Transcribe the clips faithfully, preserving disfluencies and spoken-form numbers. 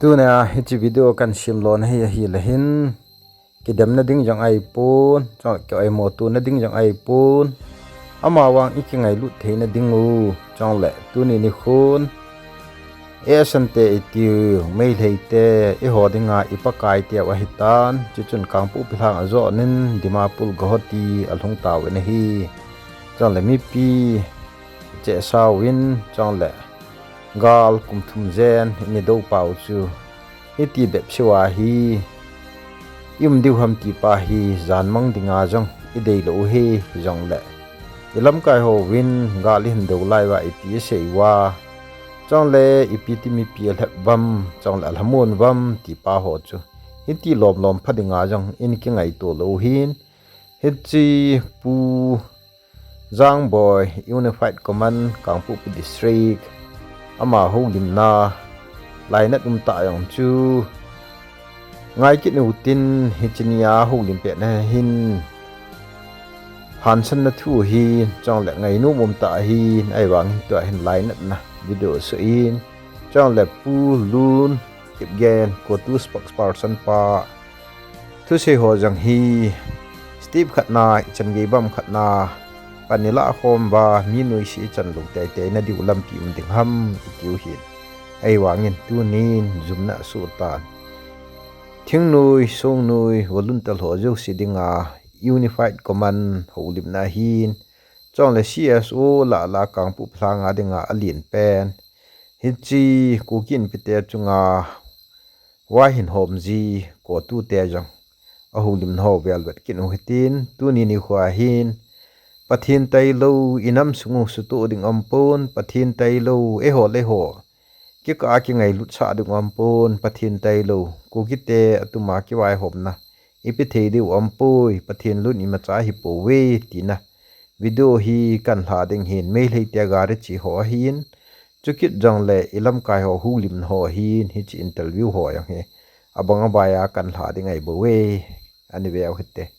Tuna hiche video kahin sem lona hi ahile hin, kidemna ding jong ahipon, chule ki-oimo tona ding jong ahipon, amavang ikingailut theina diu, chule tuni nikhon, Asante itiu, Meitei te, eiho dinga iPakai teu ahitan, chuchun Kangpokpi lhang ajonin, Dimapur Guwahati alhung tauvin ahi. Chule mipi chehsauvin, chule gal kum thum jen eidou pau chu, hiti bep seuva hi, i um diu ham ti pa hi, jan mang dinga jong ideilou u ahi jongle, ilamkai houvin gal ihin dou lai uva ipi isei uva, chule ipi ti mipi alhep uvam, chule alhamon uvam ti pa ho chu, hiti lomlom pha dinga jong in kingaito lou u ahin, hiche Pu Jangboi, Unified Command, Kangpokpi District, ama houlimna lainat umtah jong chu, ngai kit utin, hiche nia houlim petna hin, hansanna thu ahi, chule ngainom umtah ahi, ahivangin tua hin lainatna video soh in, chule Pu Lun Kipgen, CoTU spokesperson pa, thusei ho jong hi, step khatna, ichan gei bam khatna, pan ilah khom uva, mi noise ichan lou teitei na diu lampi um ding ham, itiu ahin. Ahivangin tunin jumna asoh tan. Thingnoi, songnoi, volunteer ho jouse dinga, Unified Command houlimna ahin, chule C S O lah lah Kangpokpi lhanga dinga alen pen, hiche Kuki Inpi te chunga, vahin hom ji, CoTU te jong, ahoulimna ho velvet kit u hitin, tuni nikho hin, Pathen tailou, inam sung u sutoh ding umpon, Pathen tailou, eiho le eiho kikah a kingailut sah ding umpon, Pathen tailou, Kuki te atuma kivaihomna ipe thei diu umpoi, Pathen lun imacha ahipouve, tina video hi kahin lha ding ahin, Meitei te gari che ho ahin, chukit jongle ilamkai ho houlimna ho ahin, hiche interview ho jong hi abang abaiya kahin lha ding ahibouve, ana veu hite.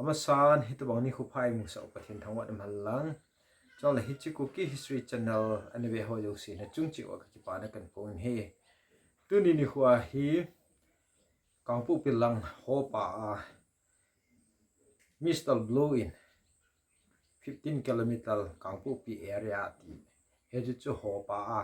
Amasan, hitobang nikho pha eimusah u Pathen thangvahna umhen lang. Chule hiche Kuki History Channel ana ve ho jouse nachung cheh uva kakipana kahin phong in ahi. Tuni nikho hi Kangpokpi lang hopa a, Missile Blow in fifteen kilometer Kangpokpi area ti, hiche chu hopa a,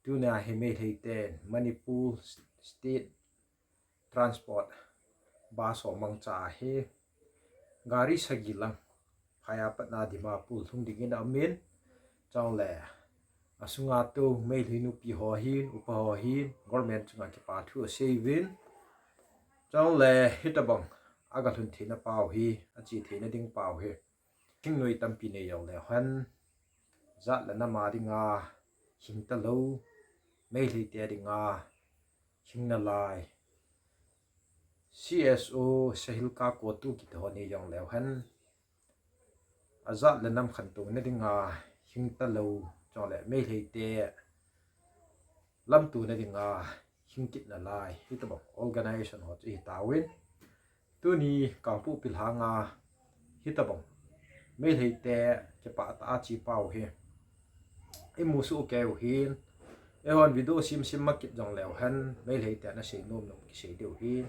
tuna hi Meitei ten Manipur State Transport bus ho mangcha a hi, gari sagi lang phai a patna Dimapur lhung dingin aumin, chule asunga tou Meitei nupi ho hin, upa ho hin, government chunga kipa thu aseiuvin, chule hitobang aga lhun theina pau hi, ache theina ding pau hi, thingnoi tampi nei jongleu hen, jat le nam a dinga hing talou, Meitei te dinga hing nalai, C S O, Sahilka, CoTU kiti ho nei jongleu hen, ajat le nam khantouna dinga hing talou, chule Meitei te lamtouna dinga hing kit nalai, hitobang organization ho chu hitauvin, tuni Kangpokpi lhanga hitobang Meitei te kipah tah a che pau hi imusoh kei u hin, eihon video semsem ma kit jongleu hen, Meitei te nasei nom nom kisei diu hin,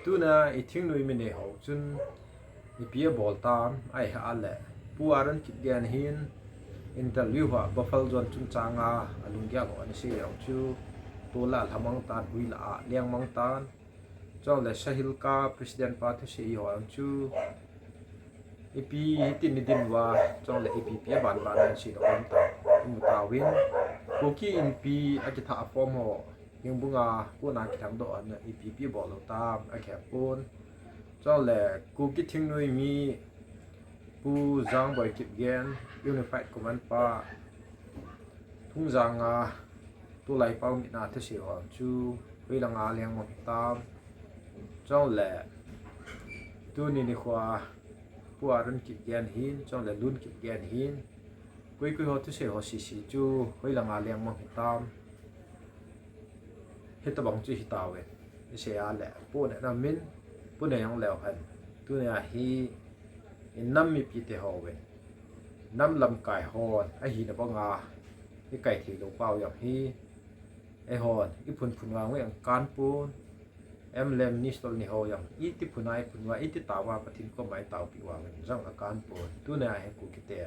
tuna ithingnoi mi nei ho chun ipi abol tam, ahile Pu Arun Kipgen hin interview a Buffalo Zone chungchanga alunggel ho ana sei jong chu, tol a lhamang tan, hui lah a lengmang tan, chule Sahilka president pa thusei ho jong chu, ipi hitin idin uva, chule ipi ipi abanban in seidoh umtam, imu tauvin, Kuki Inpi akithah form ho, Hengbung a kona kilhengdoh a ipi ipi bol u tam akihepon, chule Kuki thingnoi mi Pu Jangboi Kipgen, Unified Command pa, Thungjang a tulai pau mitna thusei ho chu hoilanga lengmang hitam, chule tuni nikho a Pu Arun Kipgen hin, chule Lun Kipgen hin, Koi koi ho thusei ho sisi chu hoilanga lengmang hitam. Hitobang chu hitauvin. Isei a le, pune namin, pune jong leu hen. Tunia hi, inam mipi te ho uvin. Nam lamkai hon, ahina banga, ikai thei lou pau jong hi. Eihon, iphun phun vang uvin akan pon. M L A minister ni ho jong, iti phuna iphun uva, iti tao uva, Pathen koma itaopi uva, jong akan pon. Tunia hi Kuki te.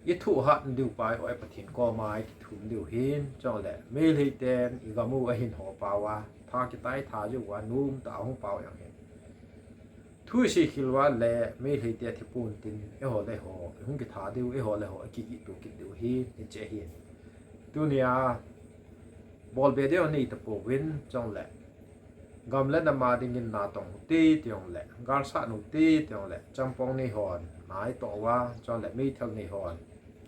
Ithuhat diu pa, oi Pathen koma ikithum diu hin, chule, Meitei ten igam u ahin ho pau a, tha kitai tha jou uva, nomtah a hung pau jong hin. Thu isei khel uva le, Meitei te thi pon tin, eiho le eiho, hung kitha diu, eiho le eiho, akigih to kit diu hin, hiche hin. Tunia, bolbe deu nei tapouvin, chule, gam le nam a dingin natong u te, tijongle, galsat u te, tijongle, champong nei hon, na itoh uva, chule, meithal nei hon,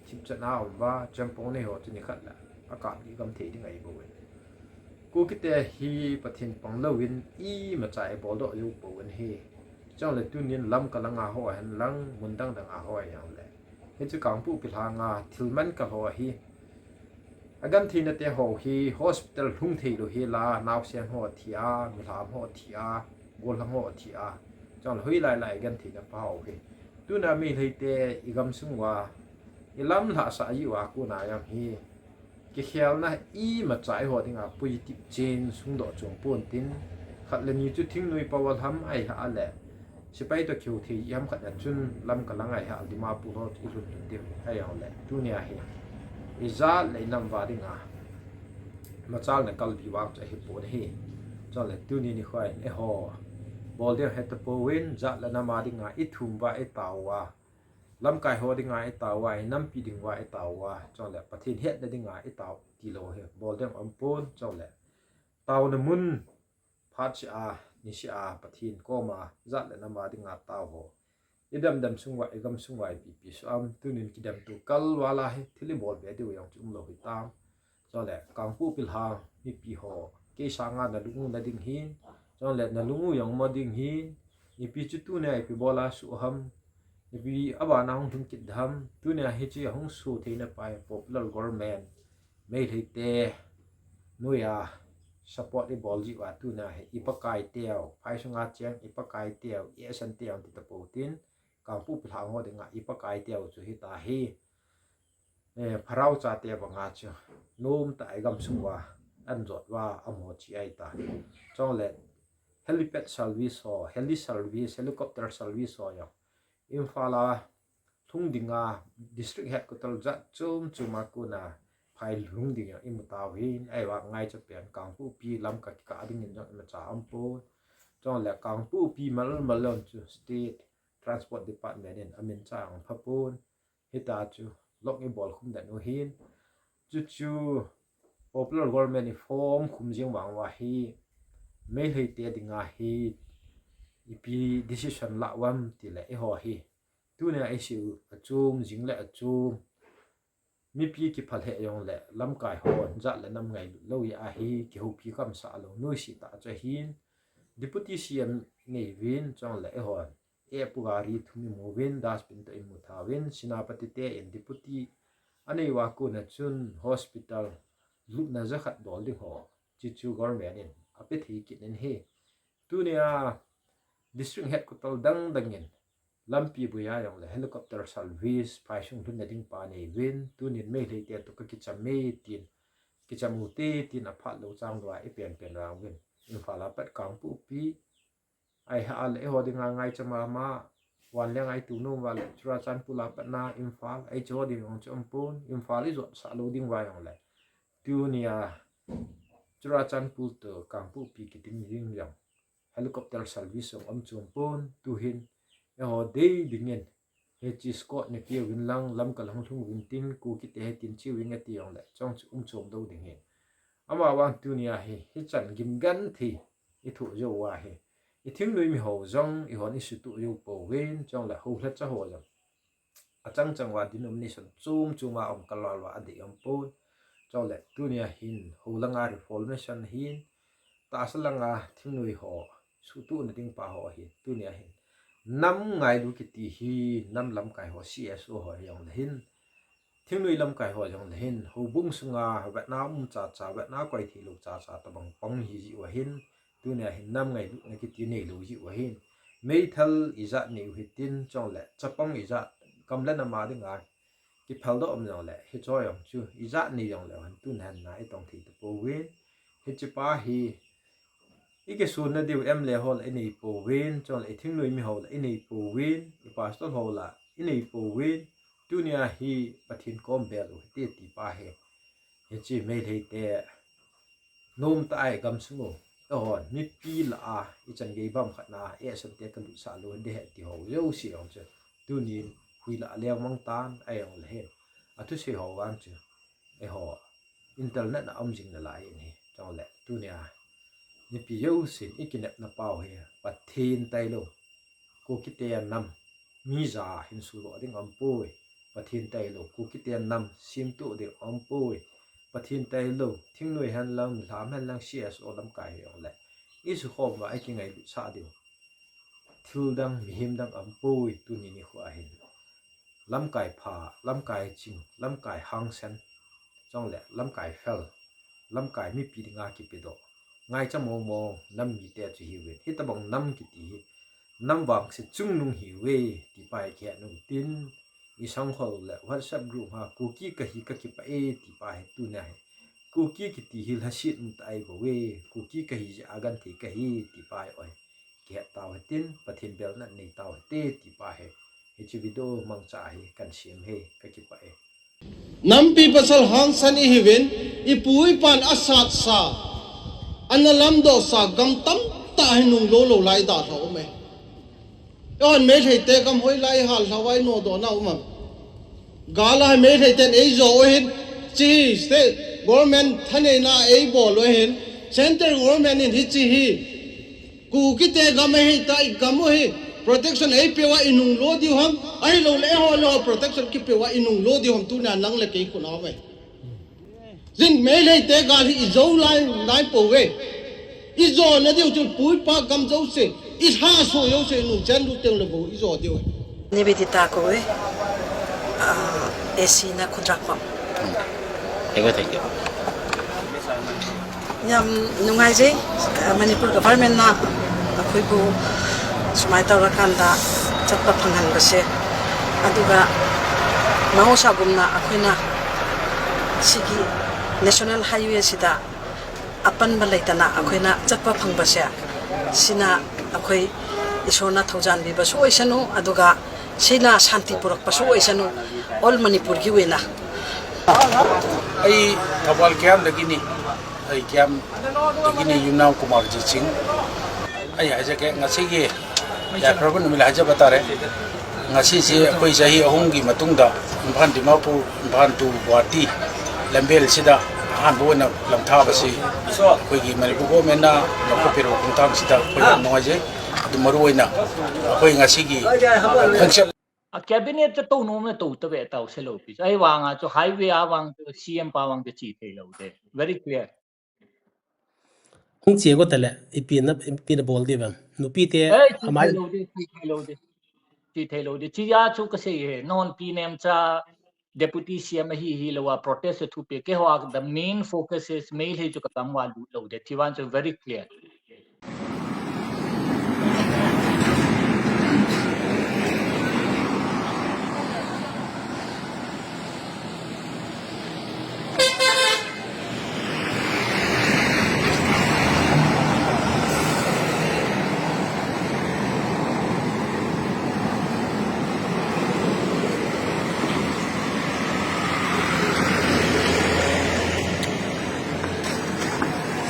thipchet na um uva, champong nei ho chu nikhat le, akap gih gam thei ding ahi bouvin. Kuki te hi Pathen pang louvin, imacha ibol doh jou pouvin hi. Chule tunin Lamka langa ho hen lang, mun dang dang a ho ahi jongle. Hiche Kangpokpi lhanga thil man kal ho hi. Agentheina te ho hi hospital lhung thei lou hi la, naosen ho thi a, milham ho thi a, gollhang ho thi a. Chule hoilai lai agentheina pa ho hi. Tuna Meitei te igam sung uva, ilam lhahsah ji uva kona jong hi. Kikhelna imacha eiho dinga positive change hung doh chom pon tin, khat le ni chu thingnoi power ham ahi ha le, sepai to kiu thei ham khat na chun Lamka lang ahi ha Dimapur ho ilhun lhun diu ahi jongle, tunia hi ijat le inam uva dinga machalna kalbi vang chu ahi pon hi. Chule tuni nikho in eiho bol deu hetapouvin, jat le nam a dinga ithum uva, itao uva, lamkai ho dinga itao uva, inampi ding uva itao uva, chule Pathen hetna dinga itao tilou hi bol deu aum pon, chule taona mun phat seh a, niseh a, Pathen koma jat le nam a dinga tao ho, idam dam sung uva, igam sung uva ipi ipi soh am, tunin kidemto kal val a hi thil ibol be diu jong chu umlou hitam. Chule, Kangpokpi lhang mipi ho, kei sanga nalung u na ding hin, chule nalung u jong mo ding hin, ipi chu tunia ipi bol a soh ham, ipi abana hung lhung kit ham, tunia hiche ahung soh theina pa hi popular government, Meitei te noiya support ibol ji uva tunia hi, iPakai teu, phai sunga cheng iPakai teu, isan teu ti tapou tin, Kangpokpi lhang ho dinga iPakai teu chu hita hi, eh, pharao chate banga chu, nomtah a igam sung uva, anjot uva, amaho chi ahi ta. Chule, helipad service ho, heli service, helicopter service ho jong, Imphal a lhung dinga, district headquarter jat chom chom a kona phai lhung ding jong imu tauvin, ahivang ngaicha pen Kangpokpi Lamka kikah dingin jong imacha aum pon. Chule Kangpokpi mal mal jong chu State Transport Department in amincha ahung pha pon. Hita chu lok ibol khum den u hin. Chuchu popular government iform khum jing vang uva hi, Meitei te dinga hi ipi decision la u ham tile eiho hi, tunia isei u achom jing le achom, mipi kiphalheh jongle lamkai hon jat le nam ngailut lou jeh a hi kihoupi kamsah lou noise tah chu ahin, Deputy C M nei uvin, chule eihon, epu gari thum imu uvin, dustbin toh imu tha uvin, Senapati te in Deputy anei uva kona chun hospital lutna jakhat bol ding ho, chuchu government in ape thei kit in hi. Tunia district headquarter dang dang in lampi boiya jongle helicopter service, phaisung lhunna ding pa nei uvin, tunin Meitei te toh kakicham e tin, kicham u te tin aphat lou chang lou a ipen pen vang uvin. Imphal a pat Kangpokpi, ahile eiho dinga ngaicha mama, vanleng a itu nom uva le Churachandpur a pat na Imphal, hiche ho ding jong chu aum pon, Imphal ijotsah lou ding uva jongle, tunia Churachandpur toh Kangpokpi kiti ding jong helicopter service jong aum chom pon, tuhin eiho dei dingin, hiche Scott nei peuvin lang, Lamka lang lhung uvin tin, Kuki te hitin che uvin ati jongle, chong chu um chom lou ding hin. Amavang tunia hi, hichan gimgenthei ithoh jou uva hi, ithingnoi miho jong eihon isutoh jou pouvin, chule houlhacha ho jong achang chang uva denomination chom chom a um kal val uva adei um pon. Chule tunia hin houlanga reformation hin, tahsa langa thingnoi ho suhtohna ding pa ho hin, tunia hin nam ngailu kiti hi, nam lamkai ho C S O ho hijongle hin, Thingnoi lamkai ho jong le hin, houbung sunga vetna um chacha, vetna koi thei lou chacha tabang pang hi jiu ahin, tunia hin nam ngailutna kiti neilou jiu ahin, meithal ijat nei u hitin, chule chapang ijat gam le nam a dinga kipheldoh um jong le, hicho jong chu ijat nei jong le, hin tun hin na itong thei tapouvin, hiche pa hi, ikisonna diu M L A ho la inei pouvin, chule ithingnoi mi ho la inei pouvin, ipastor ho la inei pouvin, tunia hi Pathen kom bel u hite ti pa hi. Hiche Meitei te nomtah a igam sung u, eihon mipi lah a ichan gei bang khat na, eihsan te kalutsah lou ding ahi ti ho jouse jong chu tunin huilah leng mang tan, ahijong le hin athusei ho vang chu eiho internet na um jing nalai in ahi. Chule tunia mipi jousen ikinepna pau hi, Pathen tailou Kuki te nam mi ja hin sudoh ding aumpoi. Pathen tailou Kuki te nam semtup ding aumpoi. Pathen tailou thingnoi henlang, milham henlang, C S O lamkai hijongle isukhom uva ikingailut sah diu thil dang, mihem dang aumpoi. Tuni nikho a hin lamkai pha, lamkai ching, lamkai hangsan, chule lamkai fel, lamkai mipi dinga kipedoh, ngaicha mong mong nam mite chu hiuvin, hitabang nam kiti hi nam vangse chungnung hiuve ti pa hi kihet u hitin, isangkhol le WhatsApp group a Kuki kahi kakipah e ti pa hi tunia hi Kuki kiti hi lhaset umtah ahibouve, Kuki kahi jeh a genthei kahi ti pa hi oi kihet tau hitin, Pathen bel na nei tau hite ti pa hi hiche video mangcha hi kahin sem ahi, kakipah e. Nampi pasal hangsan ihiuvin, ipu ipan asatsa, ana lamdohsa gam tamtah hi nunglo lou lai dalha um e. Eihon Meitei te gam hoilai hallhah uva inodohna um am? Gal a Meitei ten eijo u ahin, hiche hi state government thaneina eibol u ahin, central government in hiche hi Kuki te gam ahitai, gam u hi protection eipeuva inunglo diu ham, ahilouleh eiho le eiho protection kipeuva inunglo diu ham, tunia nang le kei khut a um e. Jing Meitei te gal hi ijo lai, lai pouve. Ijona diu chu pu ipa gam jouse, ilhaso jouse, inu chenlut teng le bou ijo diu ahi. Nivedita kahi, ah, A C na contract pa. Thank you, thank you. ꯌꯥꯝ ꯅꯨꯡꯉꯥꯏꯖꯩ, ꯑ, ꯃꯅꯤꯄꯨꯔ ꯒꯚꯔꯟꯃꯦꯟꯅ ꯑꯩꯈꯣꯏꯕꯨ ꯁꯨꯃꯥꯏꯅ ꯇꯧꯔꯀꯥꯟꯗ ꯆꯠꯄ ꯐꯪꯍꯟꯕꯁꯦ꯫ ꯑꯗꯨꯒ ꯃꯍꯧꯁꯥꯒꯨꯝꯅ ꯑꯩꯈꯣꯏꯅ ꯁꯤꯒꯤ ꯅꯦꯁꯅꯦꯜ ꯍꯥꯏꯋꯦꯁꯤꯗ ꯑꯄꯟꯕ ꯂꯩꯇꯅ ꯑꯩꯈꯣꯏꯅ ꯆꯠꯄ ꯐꯪꯕꯁꯦ, ꯁꯤꯅ ꯑꯩꯈꯣꯏ ꯏꯁꯣꯔꯅ ꯊꯧꯖꯥꯟꯕꯤꯕꯁꯨ ꯑꯣꯏꯁꯅꯨ, ꯑꯗꯨꯒ ꯁꯤꯅ ꯁꯥꯟꯇꯤ ꯄꯨꯔꯛꯄꯁꯨ ꯑꯣꯏꯁꯅꯨ, ꯑꯣꯜ ꯃꯅꯤꯄꯨꯔꯒꯤ ꯑꯣꯏꯅ꯫ ꯑꯩ ꯊꯧꯕꯥꯜ ꯀꯤꯌꯥꯝꯗꯒꯤꯅꯤ꯫ ꯑꯩ ꯀꯤꯌꯥꯝꯗꯒꯤꯅꯤ, ꯌꯨꯝꯅꯥꯝ ꯀꯨꯃꯥꯔꯖꯤꯠ ꯁꯤꯡ꯫ ꯑꯩ ꯍꯥꯏꯖꯒꯦ, ꯉꯁꯤꯒꯤ ꯌꯥꯏꯐꯔꯕ ꯅꯨꯃꯤꯠ ꯍꯥꯏꯖꯕ ꯇꯥꯔꯦ꯫ ꯉꯁꯤꯁꯤ ꯑꯩꯈꯣꯏ ꯆꯍꯤ ꯑꯍꯨꯝꯒꯤ ꯃꯇꯨꯡꯗ ꯏꯝꯐꯥꯜ ꯗꯤꯃꯥꯄꯨꯔ, ꯏꯝꯐꯥꯜ to ꯒꯨꯋꯥꯍꯥꯇꯤ ꯂꯝꯕꯦꯜꯁꯤꯗ ꯑꯍꯥꯟꯕ ꯑꯣꯏꯅ ꯂꯝꯊꯥꯕꯁꯤ ꯑꯩꯈꯣꯏꯒꯤ ꯃꯅꯤꯄꯨꯔ ꯒꯣꯚꯔꯟꯃꯦꯟꯅ ꯂꯧꯈꯠꯄꯤꯔꯕ ꯈꯣꯡꯊꯥꯡꯁꯤꯗ ꯑꯩꯈꯣꯏ ꯌꯥꯝ ꯅꯨꯡꯉꯥꯏꯖꯩ꯫ ꯑꯗꯨ ꯃꯔꯨ ꯑꯣꯏꯅ ꯑꯩꯈꯣꯏ ꯉꯁꯤꯒꯤ ꯈꯣꯡꯆꯠ ꯑ, cabinet ꯇꯧꯅꯣꯝꯅ ꯇꯧꯗꯕ ꯇꯧꯁꯦ ꯂꯧꯄꯤꯁꯦ꯫ ꯑꯩ ꯋꯥ ꯉꯥꯡꯁꯨ highway ꯑꯥ ꯋꯥꯡ C M ꯄꯥ ꯋꯥꯡꯗ ꯆꯤ ꯊꯩ ꯂꯧꯗꯦ꯫ Very clear꯫ ꯍꯨꯡ ꯆꯦꯒꯣ ꯇꯂꯦ, ꯏꯄꯤꯅ, ꯏꯄꯤꯅ ꯕꯣꯜꯗꯤꯕ꯫ ꯅꯨꯄꯤꯇꯦ ꯑꯦ, ꯆꯤ ꯑꯃꯥꯏ ꯊꯩ ꯂꯧꯗꯦ, ꯆꯤ ꯊꯩ ꯂꯧꯗꯦ꯫ ꯆꯤ ꯊꯩ ꯂꯧꯗꯦ꯫ ꯆꯤ ꯌꯥ ꯆꯨ ꯀꯁꯦ ꯍꯦ, ꯅꯣꯟ ꯄꯤ ꯅꯦꯝ ꯆꯥ, Deputy C M hi hi lo wa protest thu pe ke ho a, the main focus is Meitei chu ka tam wa lut lo de, thi van chu very clear.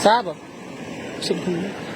Sabo. Sabo.